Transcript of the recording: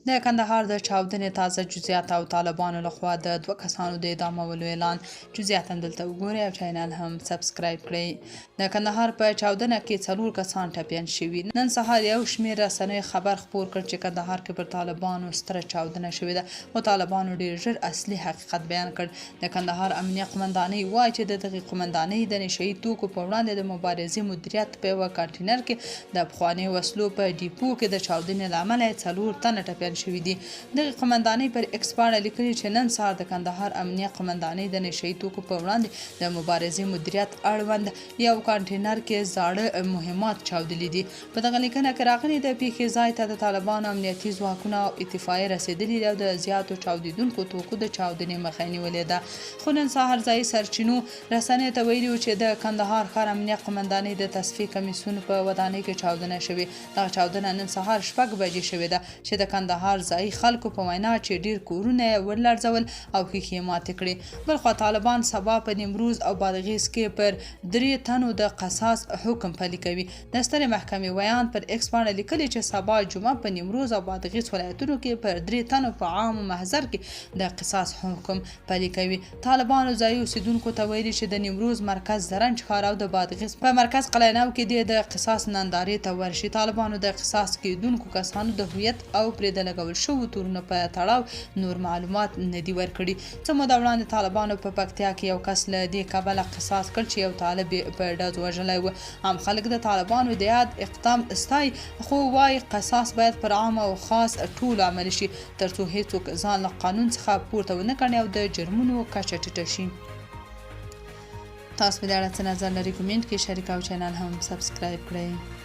د کندهار د چاودنې تازه جزئیات او طالبانو لخوا د دوه کسانو د اعدامولو اعلان. جزئیات هم دلته وګورئ او چینل هم سبسکرایب کړئ. د کندهار په چاودنه کې 4 کسان ټپیان شوي. نن سهار یو شمېر رسنیو خبر خپور کړ چې کندهار کې پر طالبانو ستره چاودنه شوې ده، خو طالبانو ډېر ژر اصلي حقیقت بیان کړ. د کندهار امنیه قومندانۍ وایي چې د دغې قومندانۍ د نشه يي توکو په وړاندې د مبارزې مدیریت په یوه کانټینر کې د پخوانیو وسلو په ډیپو کې د چاودنې له امله 4 تنه ټپیان شوي دي. دغې قومندانۍ پر ایکس پاڼه لیکلي چې نن سهار د کندهار امنیه قومندانۍ د نشه يي توکو په وړاندې د مبارزې مدیریت اړوند یو کانټینر کې زاړه مهمات چاودلي دي. په دغه لیکنه کې راغلي، د پېښې ځای ته د طالبانو امنیتي ځواکونه او اطفایې رسېدلي دي او د زیاتو چاودېدونکو توکو د چاودنې مخه یې نیولې ده. خو نن سهار ځایي سرچینو رسنیو ته ویلي وو چې د کندهار ښار امنیه قومندانۍ د تصفیې کمیسیون په ودانۍ کې چاودنه شوې. دغه چاودنه نن سهار 6 بجې شوې ده چې د کندهار ځایي خلکو په وینا چې ډېر کورونه یې ولړزول او ښیښې یې ماتې کړې. بلخوا طالبان سبا په نیمروز او بادغیس کې پر 3 تنو د قصاص حکم پلي کوي. د سترې محکمې ویاند پر ایکس پاڼه لیکلي چې سبا جمعه په نیمروز او بادغیس ولایتونو کې پر 3 تنو په عام محضر کې د قصاص حکم پلي کوي. طالبانو ځایي اوسېدونکو ته ویلي چې د نیمروز مرکز زرنج ښار او د بادغیس په مرکز قلعه نو کې دې د قصاص نندارې ته ورشي. طالبانو د قصاص کېدونکو کسانو د هویت او پرې د لګول شوو تورونو په تړاو نور معلومات نه دي ورکړي. څه موده وړاندې طالبانو په پکتیا کې یو کس له دې کبله قصاص کړ چې یو طالب یې په ډزو وژلی و. عام خلک د طالبانو د یاد اقدام ستایي، خو وایي قصاص باید پر عام او خاص ټولو عملي شي، ترڅو هیڅوک ځان له قانون څخه پورته ونه ګڼي او د جرمونو کچه ټیټه شي. تاسو په دې اړه څه نظر لرئ؟ کومنټ کې شریک او چینل هم سبسکرایب کړئ.